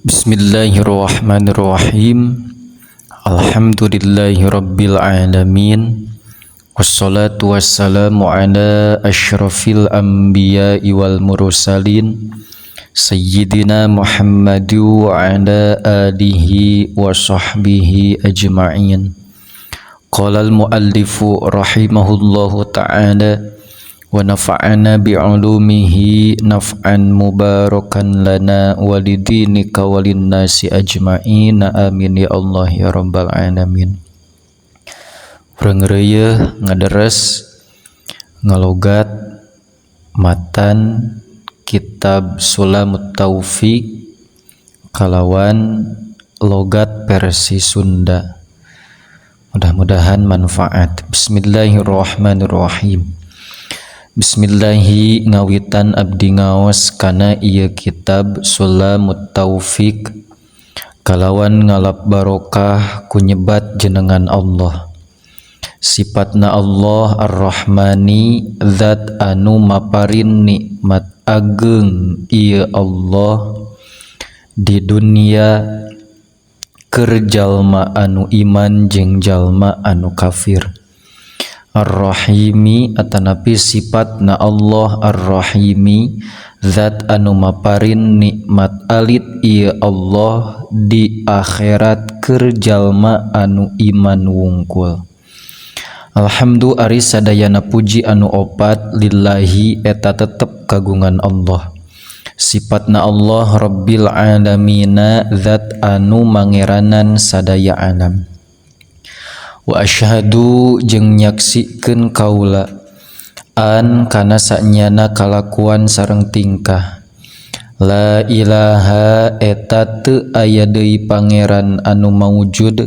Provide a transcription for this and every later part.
Bismillahirrahmanirrahim. Alhamdulillahi rabbil alamin. Wassalatu wassalamu ala asyrafil anbiya'i wal mursalin sayyidina Muhammad wa ala alihi wa sahbihi ajma'in. Qala al-muallifu rahimahullahu ta'ala wa nafa'ana bi'ulumihi naf'an mubarakan lana walidinika walinnasi ajma'in, amin ya Allah ya rabbal alamin. Urang reuyeah ngaderes ngalogat matan kitab Sulamut Taufiq kalawan logat versi Sunda, mudah-mudahan manfaat. Bismillahirrahmanirrahim. Bismillahi, ngawitan abdi ngaos kana ieu kitab Sulamut Taufiq kalawan ngalap barokah ku nyebat jenengan Allah. Sifatna Allah Ar-Rahmani, zat anu maparin nikmat ageng ieu Allah di dunia keur jalma anu iman jeung jalma anu kafir. Ar-Rahimi, atanapi sifatna Allah Ar-Rahimi, zat anu maparin nikmat alit ieu Allah di akhirat keur jalma anu iman wungkul. Alhamdu, ari sadayana puji anu opat, lillahi, eta tetep kagungan Allah. Sifatna Allah Rabbil alamina, zat anu mangeranan sadaya alam. Wa asyhadu, jeung nyaksikeun kaula, an, kana sanyana kalakuan sareng tingkah, la ilaha, eta teu aya deui pangeran anu maujud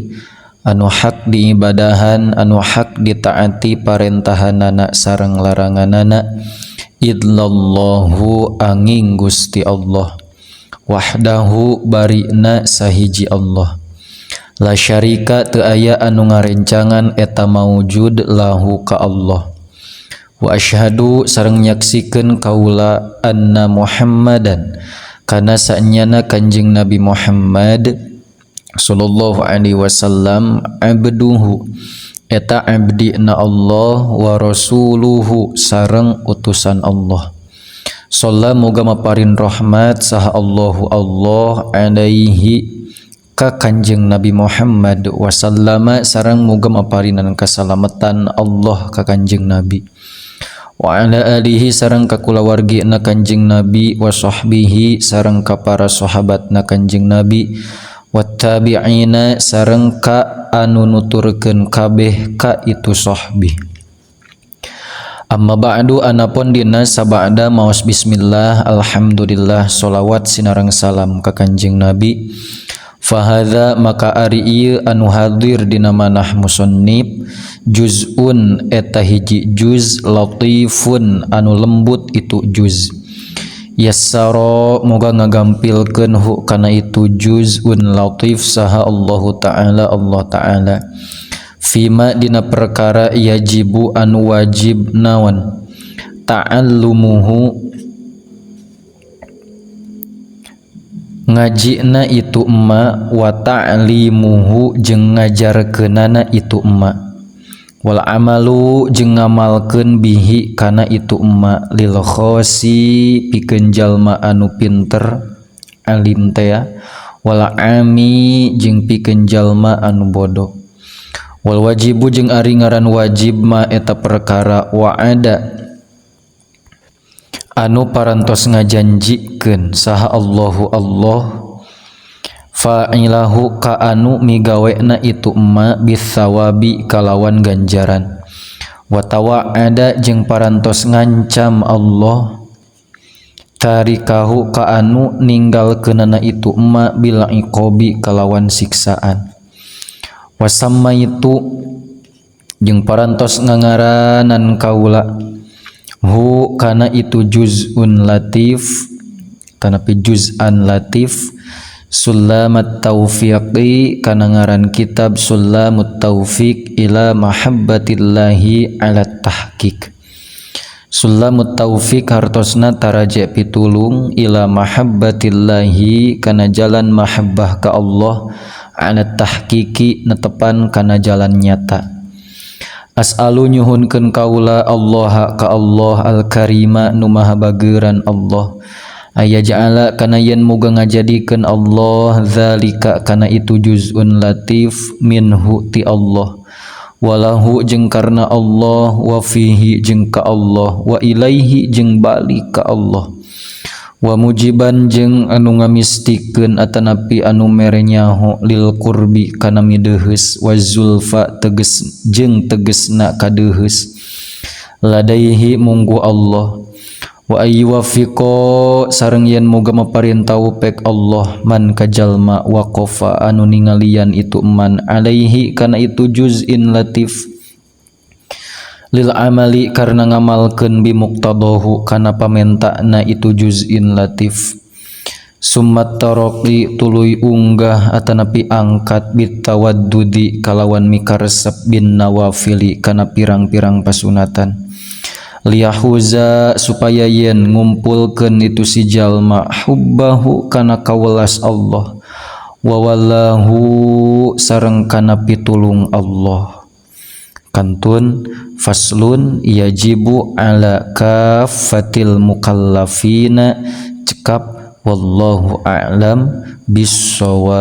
anu hak diibadahan, anu hak ditaati parentahanana sareng laranganana, illallahu, anging Gusti Allah, wahdahu, barina sahiji Allah, la syarika, teu aya anu ngarencangan eta maujud, lahu, ka Allah. Wa asyhadu, sareng nyaksikeun kaula, anna Muhammadan, kana sanyana Kanjeng Nabi Muhammad sallallahu alaihi wasallam, abduhu, eta abdi na Allah, wa rasuluhu, sareng utusan Allah. Shalla, muga maparin rahmat saha Allahu Allah, alaihi, ka Kanjeng Nabi Muhammad, wasallama, sareng muga maparinan kasalamatan Allah ka Kanjeng Nabi, wa ala alihi, sareng ka kulawargi na Kanjeng Nabi, wa sahbihi, sareng ka para sahabat na Kanjeng Nabi, wattabi'ina, sareng ka anu nuturkeun kabeh ka itu sahbi. Amma ba'du, anapun dina sabada maos bismillah, alhamdulillah, solawat sinareng salam ka Kanjeng Nabi. Fahadza, maka ari ieu anu hadir dina manah musannif, juz'un, eta hiji juz, latifun, anu lembut itu juz. Yassara, moga ngagampilkeun, hu, kana itu juz'un latif, saha Allahu ta'ala, Allah ta'ala, fima, dina perkara, yajibu, anu wajib naon, ta'allumuhu, ngajina itu emma, wa ta'limuhu, jeung ngajarkeunana itu emma, wal amalu, jeung ngamalkeun, bihi, kana itu emma, lil khosi, pikeun jalma anu pinter alim teh, wal ami, jeung pikeun jalma anu bodoh. Wal wajibu, jeung ari ngaran wajib, ma, eta perkara, wa'ada, anu parantos ngajanjikeun saha Allahu Allah, fa'ilahu, ka anu migawena itu emma, bithawabi, kalawan ganjaran, wa tawa'ada, jeung parantos ngancam Allah, tarikahu, ka anu ninggalkeunana itu emma, bil iqabi, kalawan siksaan. Wasamma itu, jeung parantos ngangaranan kaula, hu, kana itu juz'un latif, tanapi juz'an latif, Sulamat Taufiqi, kana ngaran kitab Sulamut Taufiq ila mahabbatillahi ala tahqiq. Sulamut taufik hartosna taraje pitulung ila mahabbatillahi kana jalan mahabbah ka Allah ala tahqiqi netepan kana jalan nyata. As'alu nyuhunkeun kaula Allah ka Allah al-karima nu maha bageuran Allah aya ja'ala kana yen muga ngajadikeun Allah zalika kana itu juz'un latif minhu ti Allah walahu jeung karna Allah wa fihi jeung ka Allah wa ilaihi jeung balik ka Allah wa mujiban jeung anu ngamistikeun atanapi anu mere nyaho lil qurbi kana mideuheus wa zulfa teges jeung tegesna kadeuheus ladaihi munggu Allah wa ayyuwafiqo sareng yen muga maparin taupek Allah man kajalma waqafa anu ningalian itu man alaihi kana itu juz'in latif lil amali karena ngamalkeun bi muqtadahu kana pamentana itu juz'in latif summat taraqi tuluy unggah atanapi angkat bitawaddudi kalawan mikaresep bin nawafili kana pirang-pirang pasunatan liyahuza supaya yen ngumpulkeun itu si jalma hubbahu kana kawelas Allah wa wallahu sareng kana pitulung Allah. Kantun faslun yajibu ala kaffatil mukallafina cekap wallahu a'lam bissawab.